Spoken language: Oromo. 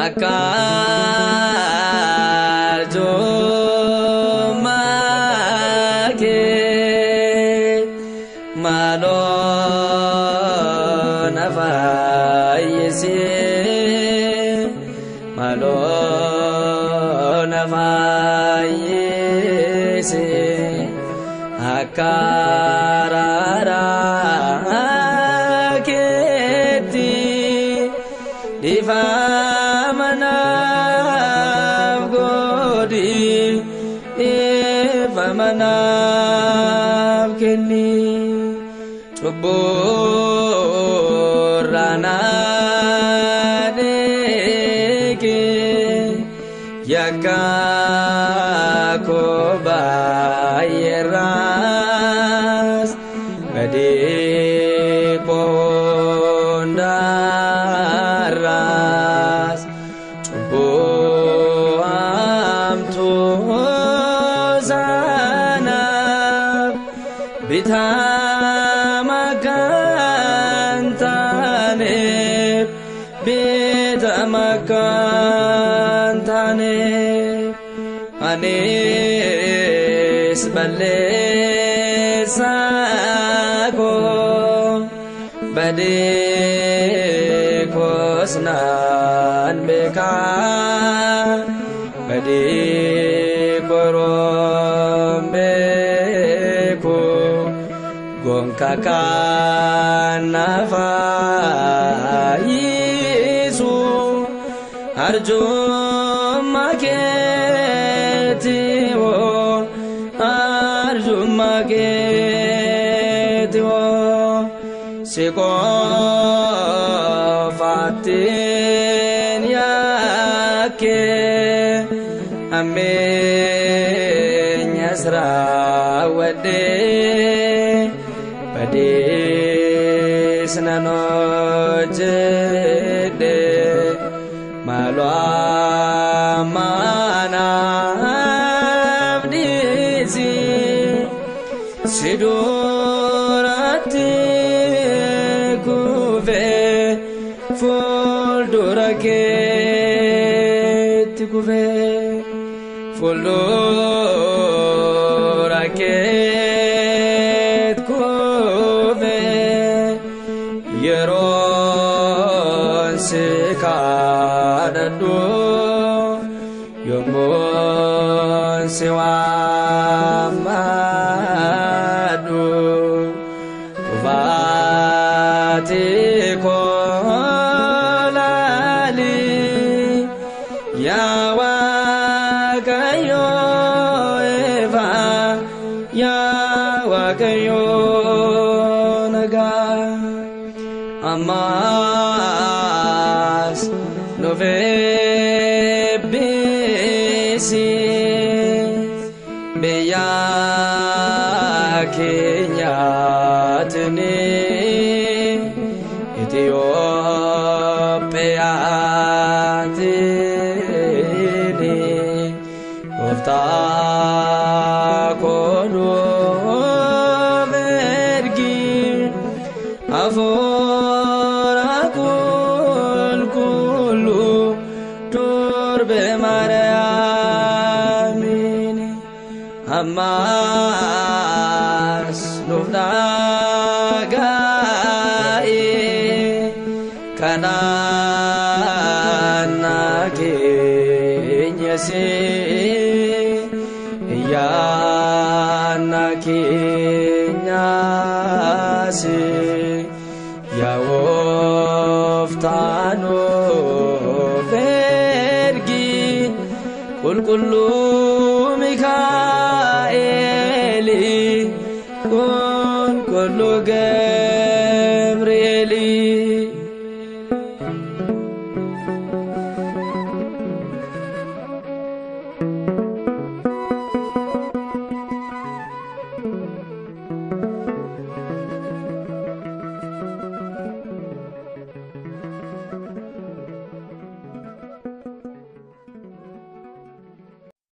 Akka arjummaa kee maaloo na fayyisi, maaloo na fayyisi. Akka araara keetti dhiifama naaf godhi, dhiifama naaf kenni. Cubburraa na dhiqi, yakka koo baay'eerraas, badii koo hundarraas. Cubbuu hamtuu sanaaf bitama kan taaneef, bitama kan taaneef, anis balleessaa koo badii koos nan beekaa, badii koroon beeku gonka kan na fayyisu arjummaa keeti hoo, arjummaa keeti hoo. Si qofaattiin yakkee ammeenyas raawwadhee badees nan hojjedhe, maaloo ammaanaaf dhiisi. Si duratti kufee, fuuldura keetti kufee, fuuldura keetti kufee, yeroon si kadhadhu, yommuun si waammadhu, kufaatii koo laali. Yaa Waaqayyo ifa, yaa Waaqayyo nagaa, ammas nuuf eebbisi biyya keenyaatini Itoophiyaatini. Gooftaa koo nuuf ergi hafuura qulqulluu durbe Maariyaamiin, ammas nuuf dhaga'i kadhannaa keenyas, iyyaanna keenyas. Yaa Gooftaa nuuf ergi qulqulluu Mikaa'eli, qulqulluu